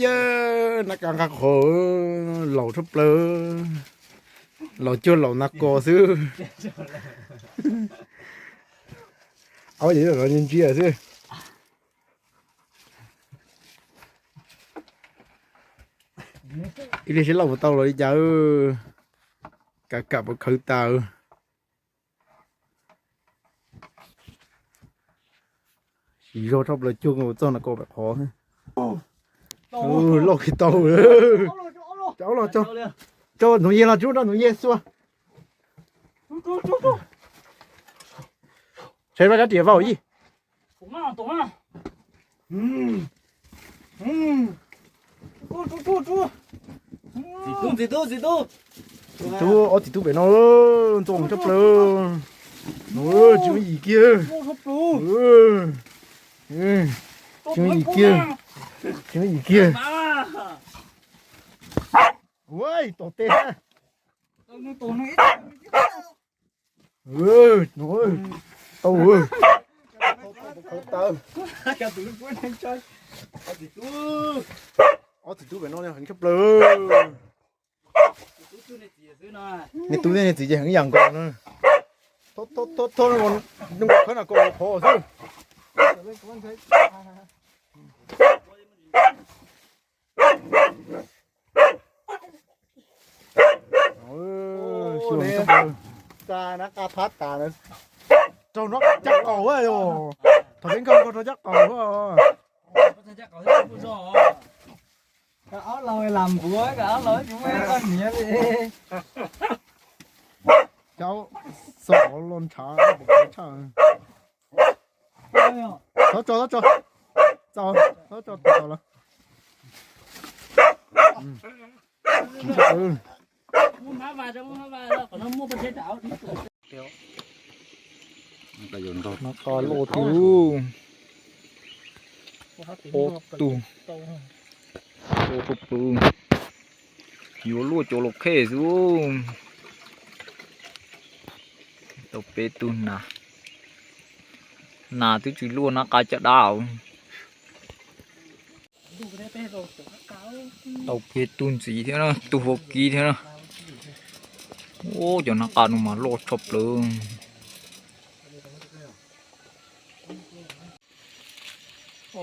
Yawg, nab qa nqaj qhov laus tshaj plaws, laus cuag laus nas kos xwb. Aub, ntsia xwb. Ib li seb lauj puas tau los li cas, kam kam puas khawv tas. Siv zog tshaj plaws cuag txog nas kos pem qhov. Lauj kiag tau. Cov los, cov, cov ntxoov yeg los tsuj rau ntxoov yeg xua. Saib vaj kab riam vau yij. Txiv tub, ob txiv tub pem no, ntxoov tshaj plaws. Tsis muaj yim kiag. Tsis muaj yim kiag. Tsis muaj yim kiag. Ua tom tej. Tau. Ob txiv tub pem no heev tshaj plaws. Nej tub thiab nej txiv ces heev ib yam nkaus na. Thov, thov, thov, thov, nkaus khawb nas kos qhov xwb. Rau no caj qaum, thaum peb nkag rau caj qaum. Kav ob laug lam npuav, kav ob laug tsis muaj ib txoj niam li. Cov xom los ntshav tshaj. Txhob tso, txhob tso. Txhob tso, txhob tso lawm. Nab qa loj tiag. Ob tug, ob tug pw. Yuav luaj cov los khej xwb. Tau peb tug nas. Nas twb tsis luaj, nab qa caj dab. Tau peb tug ntxiv thiab na, tug vaub kib thiab na. Ub, cov nab qa no mas loj tshaj plaws. Rau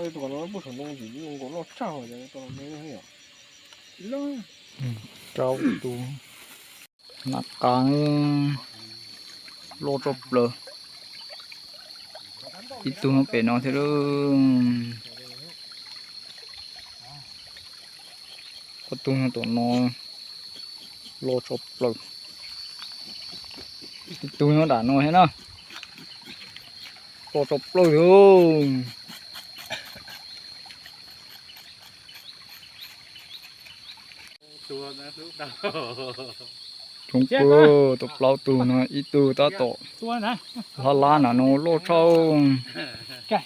tus nab qa loj tshaj plaws. Ib tug pem no thiab. Ob tug tom no loj tshaj plaws. Ib tug nyob nram no thiab na. Loj tshaj plaws li. Tsoom pw, tau plaub tug no, ib tug tab tom lab lab nram no loj tshaj.